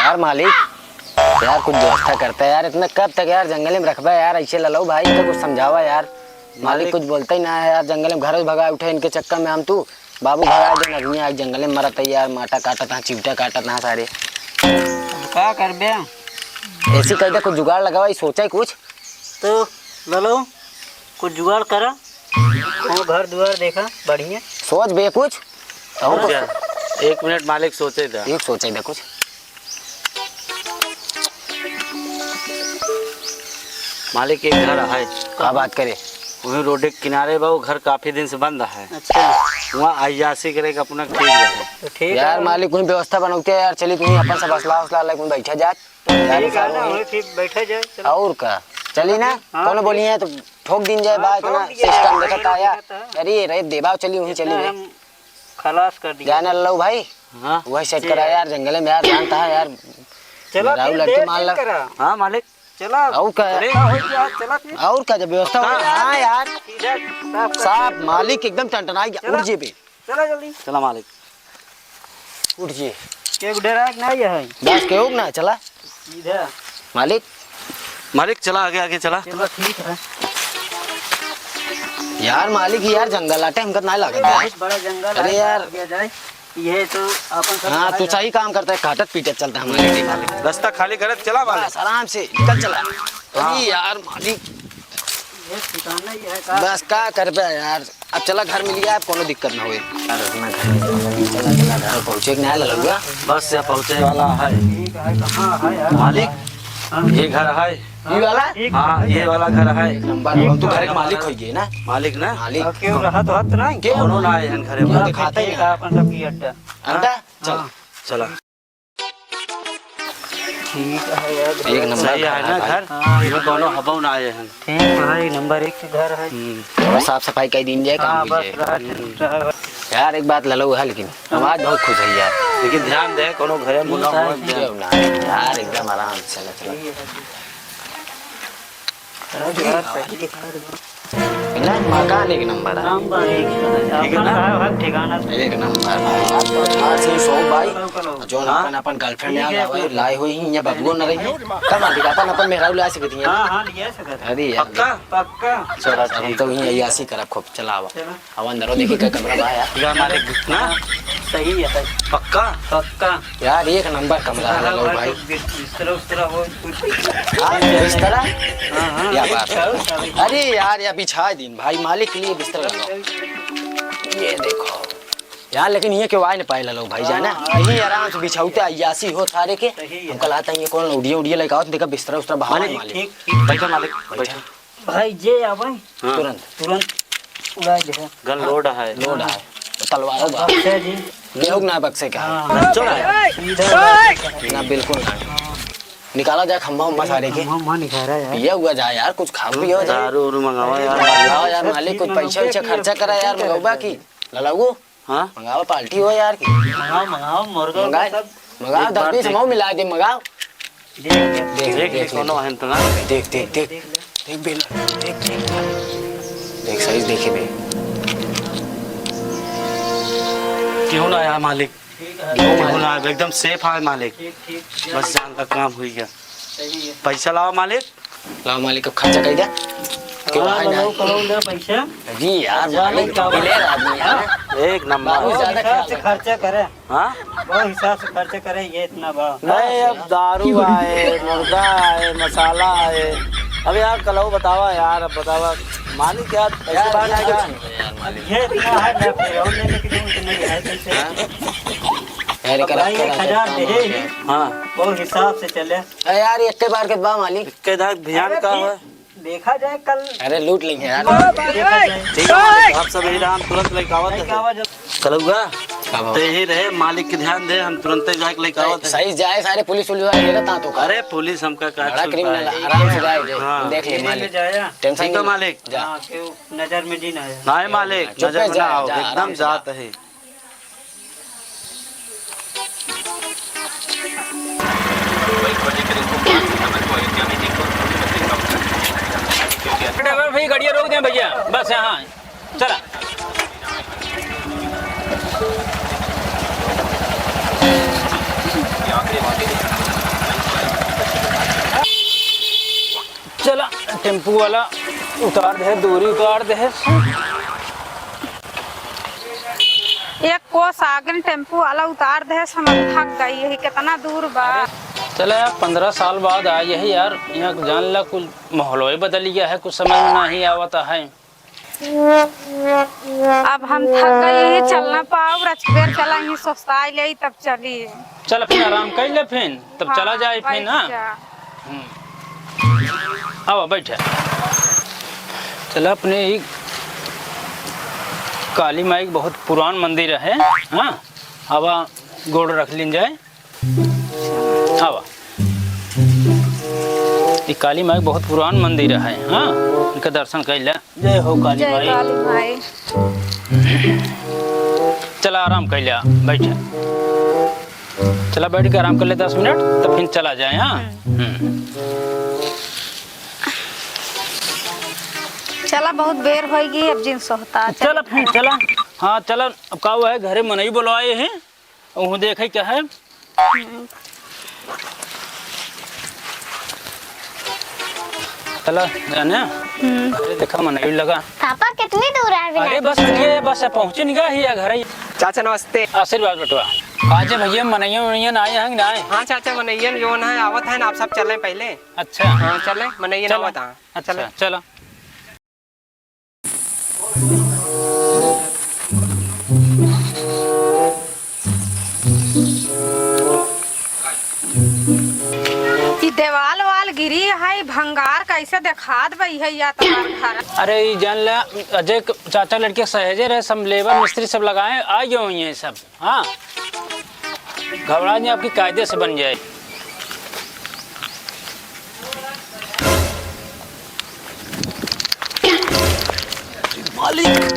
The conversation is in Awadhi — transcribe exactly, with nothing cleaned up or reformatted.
यार मालिक, यार कुछ व्यवस्था करता है यार, इतना कब तक यार जंगले में रखबा यार, ऐसे ललऊ भाई, इनका कुछ समझावा यार। मालिक मालिक। कुछ बोलता ही ना है यार, जंगले में घर भगा उठे इनके चक्कर में हम, तू बाबू भगा दे ना, दुनिया एक जंगले में मरत है यार, माटा काटत हैं, चिवटा काटत हैं सारे। अब का करबे? ऐसी कह दे, कुछ जुगाड़ लगावा, ये सोचा है कुछ? तो ललऊ, कुछ जुगाड़ करा, वो घर दुआर देखा बढ़िया। सोच बे कुछ। और रुक जा, एक मिनट मालिक, सोचे दा। एक सोचे बे कुछ। मालिक, एक घर है। का बात करे? वही रोड के किनारे बा, वो घर काफी दिन से बंद है। अच्छा। वहाँ अय्यासी करे के अपना ठीक रहे। तो ठीक यार है। मालिक, कोई व्यवस्था बनौते हैं यार, चली तुम्हें अपन सब असला उसला लेके बैठा जात। तो ठीक है ना, वहीं फिर बैठा जाए, चलो। और का? चली ना? हाँ, कौनो ठीक। बोली है तो ठोक दीन जाए, हाँ, बा इतना ठोक दिया सिस्टम जाए, देखा का यार। देखा था। अरे रे देबाव, चली वहीं चली इतना रे। हम खलास कर दिया। जाने लो भाई। हाँ। वही सेट जी। करा यार, जंगले में यार जानता है यार। चलो मेहरारू फिर लड़के देर मान जिन ला। करा। हाँ मालिक। चला। और का? अरे। हाँ, हो गया, चला फिर। और का जब व्यवस्था हो हाँ। हाँ यार। सीधा साफ कर साफ दे। मालिक एकदम टनटनाई गया। चला। उठ जेबे। चला जल्दी। चला मालिक। उठ जी। केहू डरा के नहीं है। बस केहू ना, चला। सीधा। मालिक। मालिक, चला, आगे, आगे चला। चलो, ठीक है। यार, मालिक, यार, जंगल आटे, हमका नाहीं लागत बा। बहुत बड़ा जंगल अरे है, यार। ये जाए, ये तो अपन सब हाँ, कहा तू जाए। सही काम करता है, काटत पीटत चलता है हमारे लिए, मालिक। रास्ता खाली करत चला, मालिक। बस, आराम से निकल चला। हाँ। अरे यार, मालिक। ये ठिकाना ही है का? बस, का करबे यार। अब चला, घर मिल गया, अब कोनो दिक्कत ना होए। चला, चला, घर पहुँचे कि ना, ललुआ? बस, या पहुँचे वाला है। ठीक है, कहाँ है यार? मालिक, हाँ। ये घर है। ये वाला? हाँ, ये वाला घर है। एक नंबर, हम तो घर के मालिक हो गए ना। मालिक ना? मालिक। अब क्यों रहा तो हत नहीं? क्यों? कोनो ना आए हैं घरे में। दिखाते हैं। का अपन सब की अड्डा। अड्डा? चल। हाँ। चला। ठीक है यार, एक नंबर सही घर है ना है भाई। घर? हाँ। इधर दोनों हबौ ना आए हैं। ठीक है भाई, नंबर एक के घर है। हम्म, थोड़ा साफ सफाई कर दीन जाए, काम हाँ, हो बस जाए। रहा, ठीक है। यार, एक बात ललऊ है, लेकिन हम आज बहुत खुश है यार। लेकिन ध्यान दे, कोनो घरे मुन्ना ठीक है। हो जाए। क्यों ना? यार, एकदम आराम से चला, चला। ना, मकान एक नंबर है। नंबर एक। ठीक है ना? अपन है, हर ठिकाना से। एक नंबर है। आज तो आज से ही सो भाई, जो हाँ? अपन, अपन girlfriend ठीक यहाँ है, लाए, लाए हुए ही, ये बबुओ न रही। कब आंटी का अपन, अपन मेहरारू ला सकती है? हाँ, हाँ, ले सकते हैं। अरे यार। पक्का? पक्का। चला, अब हम ठीक। तो यहीं अय्यासी करब खूब, चला आवा। चला। अब अंदरो देखी का कमरा बा यार। ठीक है, मालिक। ना? सही है, सही। पक्का? पक्का। यार, एक नंबर कमरा है, लो भाई। बिस-, बिस्तरा उस्तरा हो, कुछ। हाँ, बिस्तरा? हाँ, हाँ। क्या बात है? चलो, चलो। अरे यार, या बिछा दीन भाई, मालिक के लिए बिस्तरा लगाओ। ये देखो। यार, लेकिन ये क्यों आए न पाए ला लोग भाई, जाना? हाँ, हाँ। यही आराम से बिछाउते, अय्यासी हो सारे के। सही है। हम कल आता है, ये कौन उड़िया, उड़िया लेके आओ, तो देखा बिस्तरा उस्तरा बाहर है मालिक, मालिक। ठीक, ठीक। बैठा मालिक, बैठा। बैठा। भाई, जे आवे, हाँ। तुरंत। तुरंत उड़ा दे। गन लोड है। लोड है। तलवारों बा। बक्से जी। केहू ना बक्से का। हाँ। चोर है। सीधा उड़ा दे। ना, बिल्कुल ना। हाँ। निकाला जाए खम्मा उम्मा सारे के। खम्मा उम्मा निकाला यार। पिया हुआ जाए यार, कुछ खा पियो जाए। दारू उरू मंगावा यार। मंगावा यार, मालिक, कुछ पैसा वैसा खर्चा करा यार, मंगौबा की। ललाऊ। हाँ? मंगाओ, पार्टी हो यार की। मंगाओ, मंगाओ, मुर्गा मंगाए, सब मंगाओ, एक दस बार बीस देख मऊ ले। मिला दे, मंगाओ। देख, देख, देख, देख देख ले। कौनो है तो ना। देख, देख, देख। देख ले। देख बेला, देख, देख। देख, सही देखे बे। क्यों ना आया मालिक? ठीक है। क्यों ना आया? एकदम safe है मालिक। ठीक, ठीक। बस जान का काम हुई गया। सही है। पैसा लावा मालिक। लावा मालिक, अब खर्चा कर दे। क्यों हाँ, भाई ना? लावा, लावा, लावा पैसा। जी यार, जाने मालिक का तो दिलेर आदमी है ना। एक नंबर। बाबू बहुत ज्यादा हिसाब ख्याल से रखता है। खर्चा करे। हाँ? बहुत हिसाब से खर्चा करे, ये इतना बा। नहीं, अब दारू आए, मुर्गा आए, मसाला आए। अब यार, कलऊ बतावा यार, अब बतावा। मालिक यार, पैसे यार, बाहर आएगा। कुछ नहीं यार, मालिक। ये इतना है, मैं फिर और लेने की जरूरत नहीं है, कैसे? हाँ? यार, अब एक भाई, रखा एक हजार रहता है, दे। हाँ। बहुत हिसाब से चले। अरे यार, एक के बार के बा मालिक। एक के दाग ध्यान अरे का ठीक, है? देखा जाए कल। अरे लूट लेंगे यार। देखा जाए। ठीक है मालिक, आप सब यही रहा, हम तुरंत लेके आवत है। लेके आवा जब। कलौआ, का बाबा? ते यही रहे, मालिक के ध्यान दे, हम तुरंते जाके लेके आवत है। सही जाए, सारे पुलिस उलिस वाले घेरत हाँ तो का। अरे पुलिस हमका का बड़ा छुपाए। Criminal है, आराम से जाए, हाँ। देख ले यही मालिक। ले जाया। Tension ठीक है नहीं। मालिक। जा। हाँ, क्यों नजर में नहीं ना आया। नहीं मालिक, चुप्पे नजर में जा, ना आओ, जा, एकदम आराम से जात है। ड्राइवर भाई, गाड़ियाँ रोक दें भैया, बस यहाँ चला। टेम्पू वाला उतार दे, दूरी उतार दे। एक कोस आगे टेम्पू वाला उतार दे, हम थक गई है, कितना दूर बा। चला यार, पन्द्रह साल बाद आई है यार, यहाँ जान ला कुछ माहौल ही बदल गया है, कुछ समझ में नहीं आवता है। अब हम थक गई ही, चल ना पाउब, रचबेर चला ही, सोस्ताइ लेई, तब चली। चल, फिर आराम कर ले, फिर तब हाँ, चला जाए, फिर बैठ ना। जा। हम्म। आवा, बैठा। चला, अपने ही काली माई के बहुत पुरान मंदिर है, हाँ? आवा, गोड़ रख लीन जाए। आवा। ई काली माई बहुत पुरान मंदिर है, हाँ, इनका दर्शन कइला। जय हो काली जय माई। काली माई। चला, आराम कइला, बैठा। चला, बैठ के आराम कर ले दस मिनट, तब फिर चला जाए, हाँ। हम्म। हम्म। चला, बहुत बेर होइगी, अब जिन सोहता। चला, फिर चला। हाँ, चला, अब का हुआ है, घरे मनई बुलवाए हैं। ओहू देखे के है। चला जाने। हम्म। अरे देखा, मनई लगा। पापा, कितनी दूर है अरे विनायक बस, मंदिर? ये बस है, पहुँचे नहीं गया ही है घर ही। चाचा नमस्ते। आशीर्वाद बटवा। आज भैया मनैया वनैया ना आए हैं कि ना आए? हाँ चाचा, मनैया जो ना है, आवत है ना, आप सब चलें पहले। अच्छा। हाँ चलें, मनैया ना चलो। आवत है। अच्छा, चलें। चलो। ई देवाल वाल गिरी है, भंगार कैसे देखात बा, इहे या तोहार घर। अरे ई जान ला, अजय क-, चाचा लड़के सहेजे रहे, सब लेबर मिस्त्री सब लगाए, आ गए हुई हैं सब। हाँ, घबरा नहीं, आपकी कायदे से बन जाए। मालिक,